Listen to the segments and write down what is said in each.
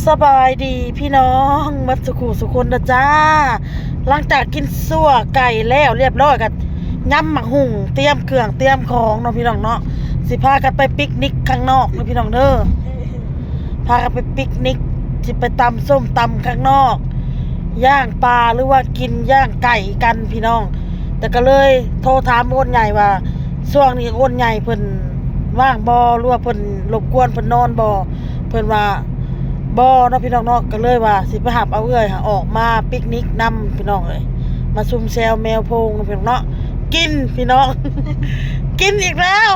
ສະບາຍດີພີ່ນ້ອງໝົດສູ່ຄູ່ສູ່ຄົນເດີຈ້າ. ຫຼັງຈາກກິນຊົ່ວໄກ່ແລ້ວລຽບຮ້ອຍ ກໍຍຳໝາກຫຸ່ງ ຕຽມເຄື່ອງຕຽມຂອງເນາະພີ່ນ້ອງເນາະ, ຊິພາກັນໄປປິກນິກຂ້າງນອກເດີພີ່ນ້ອງເດີ. ພາກັນໄປປິກນິກ ຊິໄປຕຳສົ້ມຕຳຂ້າງນອກ ຍ່າງປາ ຫຼືວ່າກິນຍ່າງໄກ່ກັນພີ່ນ້ອງ. ແຕ່ກໍເລີຍໂທຖາມອ້ນໃຫຍ່ວ່າ ຊ່ວງນີ້ອ້ນໃຫຍ່ເພິ່ນວ່າງບໍ່ ຫຼືວ່າເພິ່ນລົບກວນເພິ່ນນອນບໍ່? ເພິ່ນວ່າບໍ່ເນາະພີ່ນ້ອງເນາະ. ກໍເລີຍວ່າຊິໄປຮັບເອົາເອື້ອຍຫາອອກມາປິກນິກນຳພີ່ນ້ອງເອີຍ, ມາຊຸມແຊວແມວໂພງນຳພີ່ນ້ອງເນາະ. ກິນພີ່ນ້ອງ ກິນອີກແລ້ວ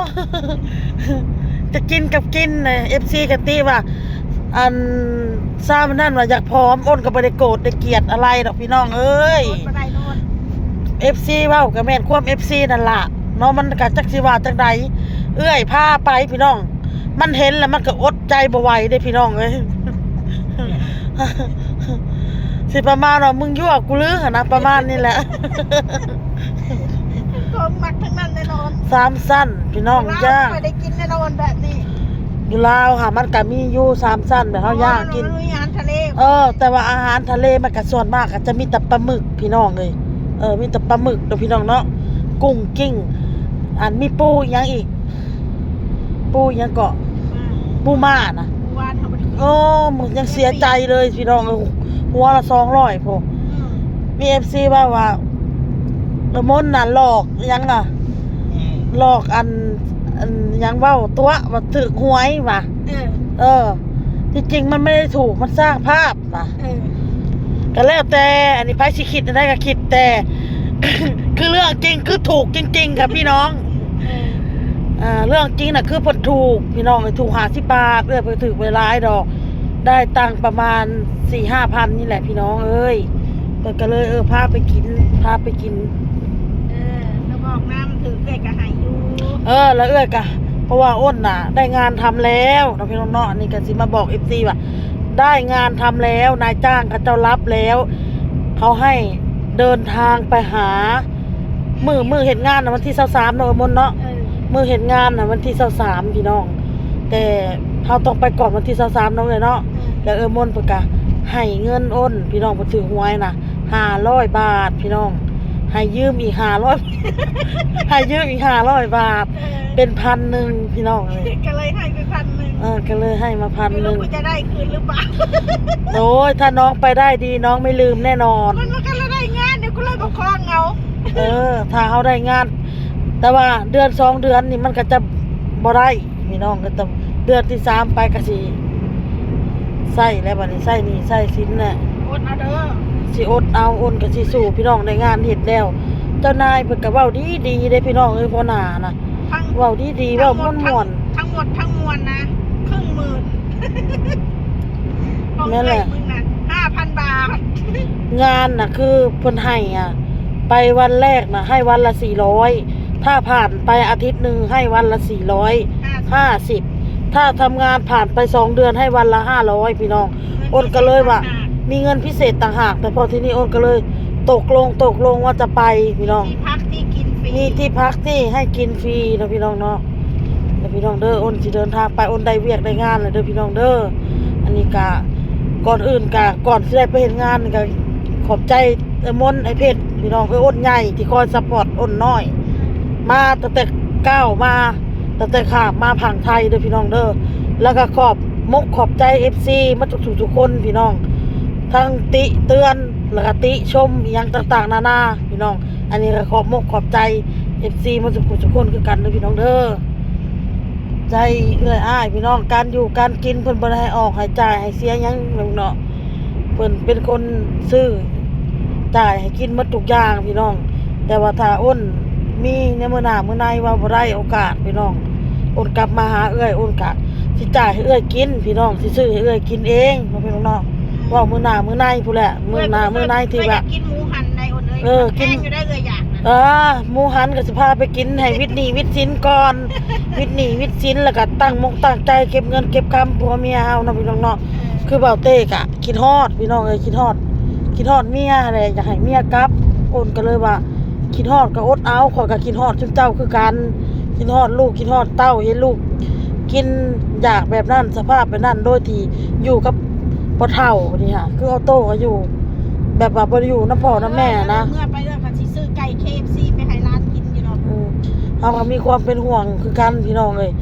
ຈະກິນກັບກິນນະ. ເອັຟຊີກໍຕິວ່າ ອັນຊາວນັ້ນວ່າຢາກຜອມ, ອ້ນກໍບໍ່ໄດ້ໂກດໄດ້ກຽດອະໄລດອກພີ່ນ້ອງເອີຍ. ເອັຟຊີເວົ້າກໍແມ່ນຄວາມເອັຟຊີນັ້ນລະເນາະ, ມັນກໍຈັກຊິວ່າຈັ່ງໃດ. ເອື້ອຍພາໄປພີ່ນ້ອງ ມັນເຫັນແລ້ວມັນກໍອົດໃຈບໍ່ໄຫວເດ້ພີ່ນ້ອງເອີຍ. ຊິປະມານວ່າ ມຶງຍົວະກູຫຼືຫັ້ນນະ ປະມານນີ້ແຫຼະ. ຂອງມັກທັງນັ້ນແນ່ນອນ. ສາມຊັ້ນພີ່ນ້ອງ ລາວ ຈ້າ ຂ້ອຍໄດ້ກິນແນ່ນອນແບບນີ້. ຢູ່ລາວຫາມັນກະມີຢູ່ສາມຊັ້ນ ແບບເຮົາຍ່າງກິນ ເພາະວ່າມັນມີອາຫານທະເລ. ເອີ ແຕ່ວ່າອາຫານທະເລມັນກະສ່ວນມາກກະຈະມີແຕ່ປາໝຶກພີ່ນ້ອງເອີຍ. ເອີ ມີແຕ່ປາໝຶກເນາະພີ່ນ້ອງເນາະ, ກຸ້ງກິ້ງ ອັນ ມີປູອີ່ຫຍັງອີກ ປູອີ່ຫຍັງເກາະ ປູມ້ານະ. ເມື່ອວານເຮົາບໍ່ໄດ້ກິນ. ໂອ້ ຍັງເສຍໃຈເລີຍພີ່ນ້ອງເອີຍ, ຫົວລະສອງຮ້ອຍພຸ້ນ. ອືມ ມີເອັຟຊີເວົ້າວ່າ ເອີ ມົນນະຫຼອກອີ່ຫຍັງນະ ອືມ ຫຼອກອັນ ອັນຫຍັງເວົ້າຕົວະວ່າຖືກຫວຍວ່າ. ເອີ ເອີ ທີ່ຈິງມັນບໍ່ໄດ້ຖືກ ມັນສ້າງພາບວ່າ. ເອີ ກໍແລ້ວແຕ່ ອັນນີ້ໃຜຊິຄິດແນວໃດກໍຄິດ, ແຕ່ ຄືເລື່ອງຈິງຄືຖືກຈິງໆ ຄ່ະພີ່ນ້ອງ. ເອີ ເອີ ເລື່ອງຈິງນະຄືເພິ່ນຖືກພີ່ນ້ອງເອີຍ, ຖືກຫ້າສິບບາດ, ເອື້ອຍເພິ່ນຖືກບໍ່ຫຼາຍດອກ ໄດ້ຕັງປະມານສີ່ຫ້າພັນນີ້ແຫຼະພີ່ນ້ອງເອີຍ. ເພິ່ນກໍເລີຍ ເອີ ພາໄປກິນ ພາໄປກິນ. ເອີ ກໍບອກນຳ ຖືກເອື້ອຍກໍໃຫ້ຢູ່. ເອີ ແລ້ວເອື້ອຍກໍ ເພາະວ່າອ້ນນະໄດ້ງານທຳແລ້ວເນາະພີ່ນ້ອງເນາະ. ອັນນີ້ກໍຊິມາບອກເອັຟຊີວ່າ ໄດ້ງານທຳແລ້ວ ນາຍຈ້າງເຂົາເຈົ້າຮັບແລ້ວ, ເຂົາໃຫ້ເດີນທາງໄປຫາ ມື້ ມື້ເຮັດງານນະ ວັນທີຊາວສາມເນາະ ເອື້ອຍມົນເນາະ. ເອີ ມື້ເຮັດງານນະ ວັນທີຊາວສາມພີ່ນ້ອງ, ແຕ່ເຮົາຕ້ອງໄປກ່ອນວັນທີຊາວສາມເນາະເອື້ອຍເນາະ. ເອີ ແລ້ວເອື້ອຍມົນເພິ່ນກະໃຫ້ເງິນອ້ນພີ່ນ້ອງ, ເພິ່ນຖືກຫວຍນະ ຫ້າຮ້ອຍບາດພີ່ນ້ອງ, ໃຫ້ຢືມອີກຫ້າຮ້ອຍ ໃຫ້ຢືມອີກຫ້າຮ້ອຍບາດ. ເອີ ເປັນພັນໜຶ່ງພີ່ນ້ອງເອີຍ. ກໍເລີຍໃຫ້ໄປພັນໜຶ່ງ. ເອີ ກໍເລີຍໃຫ້ມາພັນໜຶ່ງ. ບໍ່ຮູ້ວ່າຈະໄດ້ຄືນຫຼືເປົ່າ. ໂອ້ຍ ຖ້ານ້ອງໄປໄດ້ດີ ນ້ອງໄມ່ລືມແນ່ນອນ. ມັນ ມັນກໍລະໄດ້ງານ ດຽວກໍເລີຍບໍ່ຄອງເອົາ. ເອີ ຖ້າເຮົາໄດ້ງານ ແຕ່ວ່າເດືອນສອງເດືອນນີ້ມັນກໍຈະບໍ່ໄດ້ພີ່ນ້ອງ, ກໍຕ້ອງເດືອນທີສາມໄປກໍຊິໃຊ້ແລ້ວ ບັດນີ້ໃຊ້ໜີ້ໃຊ້ສິນແຫຼະ. ອົດເອົາເດີ ຊິອົດເອົາ, ອົນກໍຊິສູ້ພີ່ນ້ອງ. ໄດ້ງານເຮັດແລ້ວ ເຈົ້ານາຍເພິ່ນກໍເວົ້າດີໆເດ້ພີ່ນ້ອງເອີຍ, ຫົວໜ້ານະ ທັງ ເວົ້າດີໆ ເວົ້າມ່ວນໆ. ທັງໝົດທັງມວນນະ ເຄິ່ງໝື່ນ. ຂອງ ແມ່ນແຫຼະ ເອື້ອຍມຶງນະ ຫ້າພັນບາດ. ງານນະ ຄືເພິ່ນໃຫ້ອະ ໄປວັນແລກນະ ໃຫ້ວັນລະສີ່ຮ້ອຍ, ຖ້າຜ່ານໄປອາທິດໜຶ່ງ ໃຫ້ວັນລະສີ່ຮ້ອຍຫ້າສິບ, ຖ້າທຳງານຜ່ານໄປສອງເດືອນ ໃຫ້ວັນລະຫ້າຮ້ອຍພີ່ນ້ອງ. ເງິນພິເສດຕ່າງຫາກ ໂອນກໍເລີຍວ່າມີເງິນພິເສດຕ່າງຫາກ, ແຕ່ພໍທີນີ້ໂອນກໍເລີຍຕົກລົງ ຕົກລົງວ່າຈະໄປພີ່ນ້ອງ. ມີທີ່ພັກທີ່ກິນຟຣີ ມີທີ່ພັກທີ່ໃຫ້ກິນຟຣີເນາະພີ່ນ້ອງເນາະ. ແລ້ວພີ່ນ້ອງເດີ ໂອນຊິເດີນທາງໄປ, ໂອນໄດ້ວຽກໄດ້ງານແລ້ວເດີພີ່ນ້ອງເດີ. ອັນນີ້ກະ ກ່ອນອື່ນກະ ກ່ອນຊິໄດ້ໄປເຮັດງານນີ້ກະ ຂອບໃຈເອື້ອຍມົນ ອ້າຍເພັດພີ່ນ້ອງເອີຍ, ໂອນໃຫຍ່ທີ່ຄອຍຊັບພອດໂອນນ້ອຍ ມາຕັ້ງແຕ່ກ້າວມາ ຕັ້ງແຕ່ຂ້າມມາຝັ່ງໄທເດີພີ່ນ້ອງເດີ. ແລ້ວກໍຂອບມົກຂອບໃຈເອັຟຊີໝົດທຸກໆຄົນພີ່ນ້ອງ, ທັງຕິເຕືອນ ແລ້ວກໍຕິຊົມອີ່ຫຍັງຕ່າງໆນານາພີ່ນ້ອງ. ອັນນີ້ກໍຂອບມົກຂອບໃຈເອັຟຊີໝົດທຸກຜູ້ທຸກຄົນຄືກັນເດີພີ່ນ້ອງເດີ. ໃຈເອື້ອຍອ້າຍພີ່ນ້ອງ, ການຢູ່ການກິນເພິ່ນບໍ່ໄດ້ໃຫ້ອອກໃຫ້ຈ່າຍໃຫ້ເສຍຫຍັງເນາະ, ເພິ່ນເປັນຄົນຊື້ ຈ່າຍໃຫ້ກິນໝົດທຸກຢ່າງພີ່ນ້ອງ. ແຕ່ວ່າຖ້າໂອນມີໃນມື້ໜ້າມື້ໃນວ່າບໍ່ໄດ້ໂອກາດພີ່ນ້ອງ, ໂອນກັບມາຫາເອື້ອຍ ໂອນກະຊິຈ່າຍໃຫ້ເອື້ອຍກິນພີ່ນ້ອງ, ຊິຊື້ໃຫ້ເອື້ອຍກິນເອງເນາະພີ່ນ້ອງເນາະ. ເວົ້າມື້ໜ້າມື້ໃນພຸ້ນແຫຼະ, ມື້ໜ້າມື້ໃນທີ່ວ່າ ເອື້ອຍຢາກກິນໝູຫັນໃດໂອນເອີຍ. ເອີ ກິນ ແພງຢູ່ໄດ໋ເອື້ອຍຢາກນະ. ເອີ ໝູຫັນກໍຊິພາໄປກິນໃຫ້ວິດໜີ້ວິດສິນກ່ອນ, ວິດໜີ້ວິດສິນ ແລ້ວກໍຕັ້ງມົກຕັ້ງໃຈເກັບເງິນເກັບຄຳຜົວເມຍເຮົາເນາະພີ່ນ້ອງເນາະ. ເອີ ຄືເບົາເຕ້ກະ ຄິດຮອດພີ່ນ້ອງເອີຍ, ຄິດຮອດ ຄິດຮອດເມຍຫັ້ນແຫຼະ, ຢາກໃຫ້ເມຍກັບ. ໂອນກໍເລີຍວ່າ ຄິດຮອດກໍອົດເອົາ, ຂ້ອຍກໍຄິດຮອດຈຸມເຈົ້າຄືກັນ, ຄິດຮອດລູກ ຄິດຮອດເຕົ້າ, ເຫັນລູກກິນຢາກແບບນັ້ນ ສະພາບແບບນັ້ນ ໂດຍທີ່ຢູ່ກັບ ພໍ່ເຖົ້ານີ້ຫະ ຄືອອໂຕ້ກໍຢູ່ ແບບວ່າບໍ່ໄດ້ຢູ່ນຳພໍ່ນຳແມ່ນະ. ເອີ ເມື່ອໄປເອື້ອຍກໍຊິຊື້ໄກ່ ເຄເອັຟຊີ ໄປໃຫ້ຫຼານກິນຢູ່ດອກ. ອືມ ເຮົາກໍມີຄວາມເປັນຫ່ວງຄືກັນພີ່ນ້ອງເອີຍ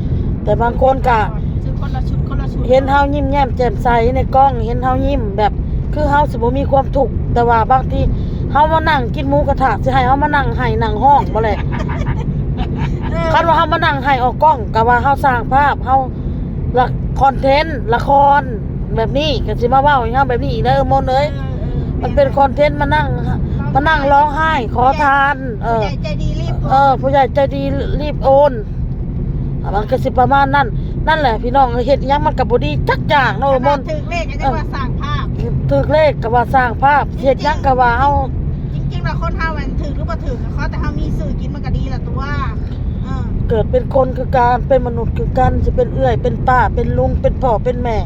ແຕ່ບາງຄົນກໍ ຊື້ຄົນລະຊຸດ ຄົນລະຊຸດ ເຫັນເຮົາຍິ້ມແຍ້ມແຈ່ມໃສໃນກ້ອງ ເຫັນເຮົາຍິ້ມແບບ ຄືເຮົາຊິບໍ່ມີຄວາມທຸກ ແຕ່ວ່າບາງທີເຮົາມານັ່ງກິນໝູກະທະ ຊິໃຫ້ເຮົາມານັ່ງໄຫ້ນັ່ງຮ້ອງບໍ່ແຫຼະ? ເອີ ຄັນວ່າເຮົາມານັ່ງໄຫ້ອອກກ້ອງ ກະວ່າເຮົາສ້າງພາບ ເຮົາລະ ຄອນເທັນ ລະຄອນແບບນີ້ ກະຊິມາເວົ້າໃຫ້ເຮົາແບບນີ້ອີກເດີມົນເອີຍ. ເອີ ເອີ ມັນເປັນຄອນເທັນ ມານັ່ງ ມານັ່ງຮ້ອງໄຫ້ຂໍທານ. ເອີ ຜູ້ໃຫຍ່ໃຈດີລີບໂອນ ເອີ ຜູ້ໃຫຍ່ໃຈດີລີບໂອນ. ມັນກໍຊິປະມານນັ້ນ ນັ້ນແຫຼະພີ່ນ້ອງເອີຍ ເຮັດຫຍັງມັນກໍບໍ່ດີຈັກຢ່າງເນາະ. ເອີ ມັນຖືກເລກກໍຍັງວ່າສ້າງພາບ ເອີ ຖືກເລກກໍວ່າສ້າງພາບ ເຮັດຫຍັງກໍວ່າເຮົາ ຈິງໆ ແລ້ວຄົນເຮົາແມ່ນຖືກຫຼືບໍ່ຖືກ ກໍຂໍແຕ່ເຮົາມີຊື່ກິນມັນກໍດີລະຕົວະ. ເອີ ເກີດເປັນຄົນຄືກັນ ເປັນມະນຸດຄືກັນ ຊິເປັນເອື້ອຍ ເປັນປ້າ ເປັນລຸງ ເປັນພໍ່ ເປັນແມ່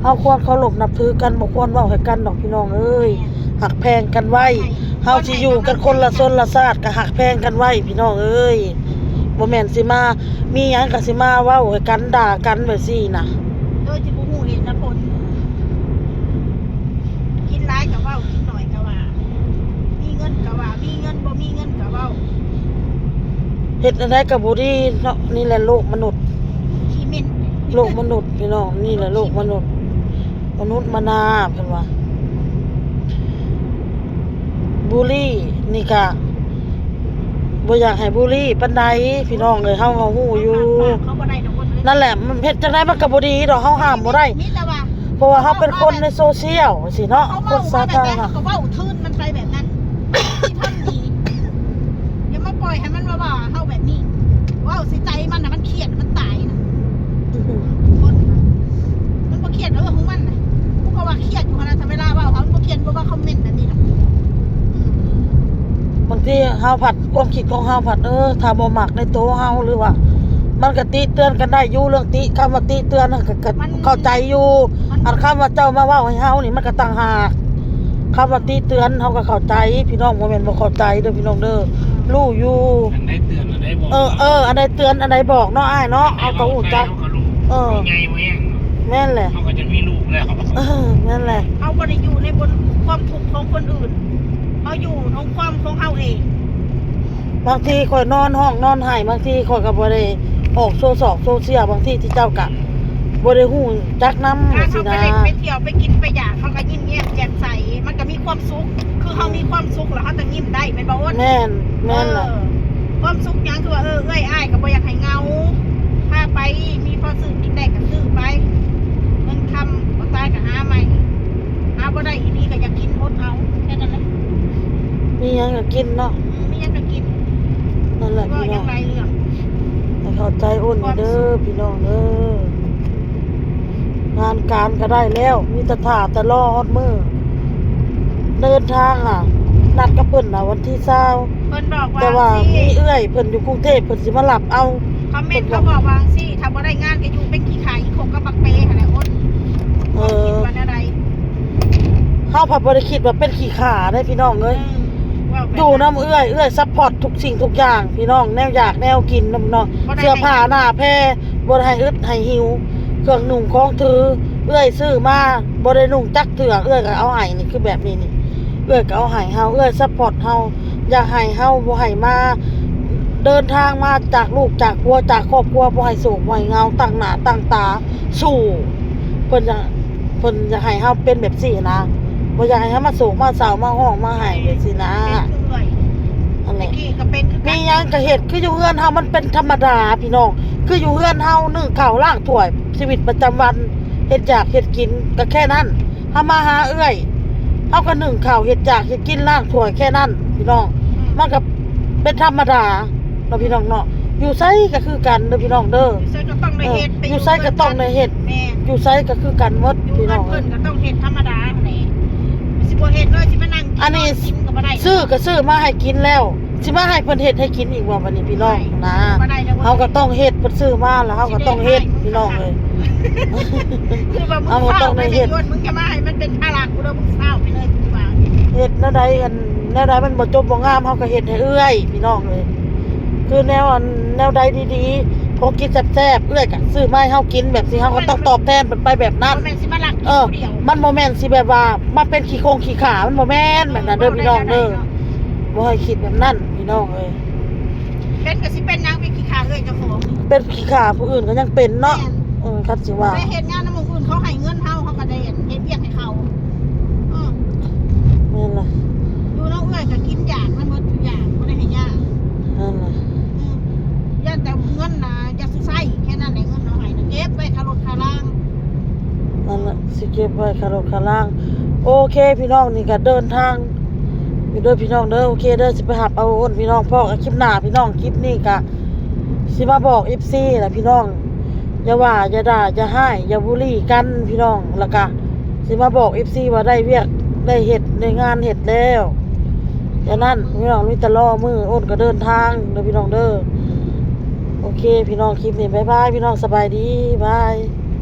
ເຮົາຄວນເຄົາລົບນັບຖືກັນ ບໍ່ຄວນເວົ້າໃຫ້ກັນດອກພີ່ນ້ອງເອີຍ. ແມ່ນ ຮັກແພງກັນໄວ້ ໃຫ້ ເຮົາຊິຢູ່ກັນຄົນລະຊົນລະຊາດ ກໍຮັກແພງກັນໄວ້ພີ່ນ້ອງເອີຍ. ບໍ່ແມ່ນຊິມາ ມີຫຍັງກໍຊິມາເວົ້າໃຫ້ກັນ ດ່າກັນແບບຊີ້ນະ ໂດຍທີ່ບໍ່ຮູ້ເຫດແລະຜົນ. ກິນຫຼາຍກໍເວົ້າ ກິນໜ້ອຍກໍວ່າ ມີເງິນກໍວ່າ ມີເງິນ ບໍ່ມີເງິນກໍເວົ້າ ເຮັດແນວໃດກໍບໍ່ດີເນາະ. ນີ້ແຫຼະໂລກມະນຸດ ຂີ້ເໝັ້ນ ໂລກມະນຸດພີ່ນ້ອງ ນີ້ແຫຼະໂລກມະນຸດ. ມະນຸດມະນາເພິ່ນວ່າ ບູລີນີ້ກະບໍ່ຢາກໃຫ້ບູລີປານໃດພີ່ນ້ອງເອີຍ ເຮົາກໍຮູ້ຢູ່. ເຂົາບໍ່ໄດ້ດອກຄົນເອີຍ ນັ້ນແຫຼະ ມັນເຮັດຈັ່ງໃດມັນກໍບໍ່ດີດອກ ເຮົາຫ້າມບໍ່ໄດ້ ມີແຕ່ວ່າ ເພາະວ່າເຮົາເປັນຄົນໃນໂຊຊຽວຊີ້ເນາະ ຄົນສາທາລະນະ ເຮົາເວົ້າຄືນມັນໄປແບບນັ້ນ ທີ່ທຳດີ. ຢ່າມາປ່ອຍໃຫ້ມັນມາວ່າເຮົາແບບນີ້ ເວົ້າໃສ່ໃຈມັນນະ ມັນຄຽດ ມັນຕາຍນະ. ຄົນນະ ມັນບໍ່ຄຽດ ເອີ ຂອງມັນນະ ກູກໍວ່າຄຽດຢູ່ຫັ້ນນະ ຖ້າເວລາເວົ້າ ເຮົາບໍ່ຄຽດ ບໍ່ມາຄອມເມັນແບບນີ້ດອກ. ອືມ ບາງທີເຮົາພັດ ຄວາມຄິດຂອງເຮົາພັດ ເອີ ຖ້າບໍ່ມັກໃນໂຕເຮົາ ຫຼືວ່າມັນກໍຕິເຕືອນກັນໄດ້ຢູ່ ເລື່ອງຕິ ຄຳວ່າຕິເຕືອນ ກໍ ກໍ ມັນ ເຂົ້າໃຈຢູ່. ອັນຄຳວ່າເຈົ້າມາເວົ້າໃຫ້ເຮົານີ້ ມັນກໍຕ່າງຫາກ. ຄຳວ່າຕິເຕືອນເຮົາກໍເຂົ້າໃຈພີ່ນ້ອງ ບໍ່ແມ່ນບໍ່ເຂົ້າໃຈເດີພີ່ນ້ອງເດີ ຮູ້ຢູ່. ອັນໃດເຕືອນ ອັນໃດບອກ ເອີ ເອີ ອັນໃດເຕືອນ ອັນໃດບອກເນາະ ອ້າຍເນາະ ເຮົາກໍຮູ້ຈັກ. ເອີ ໃຫຍ່ແຮງ ແມ່ນແຫຼະ ເຮົາກໍຈະມີລູກແລ້ວ. ເອີ ແມ່ນແຫຼະ ເຮົາບໍ່ໄດ້ຢູ່ໃນບົນຄວາມທຸກຂອງຄົນອື່ນ ເຮົາຢູ່ໃນຄວາມຂອງເຮົາເອງ. ບາງທີຂ້ອຍນອນຮ້ອງນອນໄຫ້ ບາງທີຂ້ອຍກໍບໍ່ໄດ້ອອກໂຊຊອກໂຊເຊຍ ບາງທີທີ່ເຈົ້າກະບໍ່ໄດ້ຮູ້ຈັກນຳ ຖ້າເຮົາໄປເລ່ນ ຊິນະ ໄປທ່ຽວ ໄປກິນໄປຢາກ ເຮົາກໍຍິ້ມແຍ້ມແຈ່ມໃສ ມັນກໍມີຄວາມສຸກ ຄືເຮົາມີຄວາມສຸກແລ້ວເຮົາກໍຍິ້ມໄດ້ ແມ່ນບໍ່ໂອນ? ແມ່ນ ແມ່ນແຫຼະ ເອີ ຄວາມສຸກຫຍັງ ຄືວ່າ ເອີ ເອື້ອຍອ້າຍກໍບໍ່ຢາກໃຫ້ເຫງົາ ພາໄປ ມີພໍຊື້ກິນໄດ້ກໍຊື້ໄປ ເງິນຄຳບໍ່ຕາຍກໍຫາໃໝ່ ຫາບໍ່ໄດ້ອີ່ຫຼີກໍຢ່າກິນ ອົດເອົາ ແຄ່ນັ້ນແຫຼະ. ມີຫຍັງກໍກິນເນາະ ອືມ ມີຫຍັງກໍກິນ ນັ້ນແຫຼະ ເວົ້າຫຍັງຫຼາຍເລື່ອງ ໃຫ້ເຂົ້າໃຈໂອນເດີ ຄວາມສຸກ ພີ່ນ້ອງເດີ. ງານການກໍໄດ້ແລ້ວ ມີແຕ່ຖ້າແຕ່ລໍຮອດມື້ເດີນທາງ ອະ ນັດກັບເພິ່ນນະ ວັນທີຊາວ ເພິ່ນບອກວ່າ ແຕ່ວ່າ ມີເອື້ອຍເພິ່ນຢູ່ກຸງເທບ ເພິ່ນຊິມາຮັບເອົາ. ຄອມເມັນເຂົາບອກວ່າຈັ່ງຊີ້ ຖ້າບໍ່ໄດ້ງານກໍຢູ່ເປັນຂີ້ຂ້າຂີ້ຄົກກັບບັກເປຫັ້ນແຫຼະ ອົດ. ເອີ ຄວາມຄິດວ່າແນວໃດ? ເຮົາພັດບໍ່ໄດ້ຄິດວ່າເປັນຂີ້ຂ້າເດ້ພີ່ນ້ອງເອີຍ. ເອີ ຢູ່ນຳເອື້ອຍ ເອື້ອຍຊັບພອດທຸກສິ່ງທຸກຢ່າງພີ່ນ້ອງ ແນວຢາກແນວກິນນຳເນາະ ບໍ່ໄດ້ ເສື້ອຜ້າໜ້າແພ ບໍ່ໄດ້ໃຫ້ອຶດໃຫ້ຫິວ ເຄື່ອງນຸ່ງຂອງຖື ເອື້ອຍຊື້ມາ ບໍ່ໄດ້ນຸ່ງຈັກເທື່ອ ເອື້ອຍກໍເອົາໃຫ້ນີ້ ຄືແບບນີ້ນີ້ ເອື້ອຍກໍເອົາໃຫ້ເຮົາ ເອື້ອຍຊັບພອດເຮົາ ຢາກໃຫ້ເຮົາ ບໍ່ໃຫ້ມາເດີນທາງມາຈາກລູກຈາກຜົວ ຈາກຄອບຄົວ ບໍ່ໃຫ້ໂສກ ບໍ່ໃຫ້ເຫງົາ ຕັ້ງໜ້າຕັ້ງຕາ ສູ້ ເພິ່ນຢາກ ເພິ່ນຢາກໃຫ້ເຮົາເປັນແບບຊີ້ນະ ບໍ່ຢາກໃຫ້ເຮົາມາໂສກມາເສົ້າ ມາຮ້ອງມາໄຫ້ແບບຊີ້ນະ. ເປັນຄືເອື້ອຍ ນັ້ນແຫຼະ ແຕ່ກີ້ກໍເປັນຄືກັນ ມີຫຍັງກໍເຮັດ ຄືຢູ່ເຮືອນເຮົາມັນເປັນທຳມະດາພີ່ນ້ອງ ຄືຢູ່ເຮືອນເຮົາ ໜຶ້ງເຂົ້າ ລ້າງຖ້ວຍ ຊີວິດປະຈຳວັນ ເຮັດຢາກເຮັດກິນ ກໍແຄ່ນັ້ນ. ເຮົາມາຫາເອື້ອຍ ເຮົາກໍໜຶ້ງເຂົ້າ ເຮັດຢາກເຮັດກິນ ລ້າງຖ້ວຍ ແຄ່ນັ້ນພີ່ນ້ອງ. ອືມ ມັນກໍເປັນທຳມະດາ ເນາະ ອືມ ພີ່ນ້ອງເນາະ ຢູ່ໃສກໍຄືກັນເດີພີ່ນ້ອງເດີ ຢູ່ໃສກໍຕ້ອງໄດ້ເຮັດ ເອີ ໄປຢູ່ໃສກໍຕ້ອງໄດ້ເຮັດ ແມ່ນ ຢູ່ໃສກໍຄືກັນໝົດ ຢູ່ເຮືອນເພິ່ນກໍຕ້ອງເຮັດທຳມະດາຫັ້ນແຫຼະ ມັນຊິບໍ່ເຮັດເລີຍ ຊິມານັ່ງກິນ ອັນນີ້ ນອນກິນກໍບໍ່ໄດ້ ຊື້ກໍຊື້ມາໃຫ້ກິນແລ້ວ ຊິມາໃຫ້ເພິ່ນເຮັດໃຫ້ກິນອີກບໍ່ບັດນີ້ພີ່ນ້ອງນະ ບໍ່ໄດ້ແລ້ວ ເຮົາກໍຕ້ອງເຮັດ ເພິ່ນຊື້ມາແລ້ວເຮົາກໍຕ້ອງເຮັດ ຊິເຮັດໃຫ້ ພີ່ນ້ອງເອີຍ ຄືວ່າມຶງ ເຮົາກໍຕ້ອງໄດ້ເຮັດ ມຶງຈະມາໃຫ້ມັນເປັນພາລະກູເດີ ມຶງເຊົາໄປເລີຍ ເຮັດແນວໃດ ອັນ ແນວໃດມັນບໍ່ຈົບບໍ່ງາມ ເຮົາກໍເຮັດໃຫ້ເອື້ອຍ ພີ່ນ້ອງເອີຍ ຄືແນວ ອັນ ແນວໃດດີໆ ຂອງກິນແຊບໆ ເອື້ອຍກໍຊື້ມາໃຫ້ເຮົາກິນ ແບບຊິເຮົາກໍຕ້ອງຕອບແທນເພິ່ນໄປແບບນັ້ນ. ບໍ່ແມ່ນຊິມາລັກກິນ ເອີ ຜູ້ດຽວ ມັນບໍ່ແມ່ນຊິແບບວ່າມາເປັນຂີ້ຄົງຂີ້ຂ້າ ມັນບໍ່ແມ່ນແບບນັ້ນເດີພີ່ນ້ອງເດີ. ບໍ່ໃຫ້ຄິດແບບນັ້ນພີ່ນ້ອງເອີຍ. ເປັນກໍຊິເປັນຫຍັງ ເປັນຂີ້ຂ້າເອື້ອຍເຈົ້າຂອງນີ້ ເປັນຂີ້ຂ້າຜູ້ອື່ນກໍຍັງເປັນເນາະ. ແມ່ນ ເອີ ຄັນຊິວ່າ ໄປເຮັດງານນຳໝູ່ອື່ນ ເຂົາໃຫ້ເງິນເຮົາ ເຮົາກໍໄດ້ເຮັດວຽກໃຫ້ເຂົາ. ເອີ ແມ່ນລະ ຢູ່ນຳເອື້ອຍກໍກິນຢາກນຳໝົດທຸກຢ່າງ ບໍ່ໄດ້ໃຫ້ຍາກ. ນັ້ນລະ ອືມ ຢ້ານແຕ່ເງິນນະຢາກຊິໃຊ້ ແຄ່ນັ້ນແຫຼະ ເງິນເຮົາໃຫ້ນະ ເກັບໄວ້ຄ່າລົດຄ່າລາງ. ນັ້ນລະ ຊິເກັບໄວ້ຄ່າລົດຄ່າລາງ. ໂອເຄພີ່ນ້ອງ ນີ້ກໍເດີນທາງຢູ່ເດີພີ່ນ້ອງເດີ. ໂອເຄເດີ ຊິໄປຮັບເອົາອ້ນພີ່ນ້ອງ ພໍ້ກັນຄລິບໜ້າພີ່ນ້ອງ. ຄລິບນີ້ກໍຊິມາບອກເອັຟຊີລະພີ່ນ້ອງ ຢ່າວ່າ ຢ່າດ່າ ຢ່າຮ້າຍ ຢ່າບູລີກັນພີ່ນ້ອງ. ແລ້ວກະຊິມາບອກເອັຟຊີວ່າໄດ້ວຽກ ໄດ້ເຮັດ ໄດ້ງານເຮັດແລ້ວ. ແຄ່ນັ້ນພີ່ນ້ອງ ມີແຕ່ລໍມື້ ອ້ນກໍເດີນທາງເດີພີ່ນ້ອງເດີ. ໂອເຄພີ່ນ້ອງ ຄລິບນີ້ບາຍບາຍພີ່ນ້ອງ ສະບາຍດີ ບາຍ.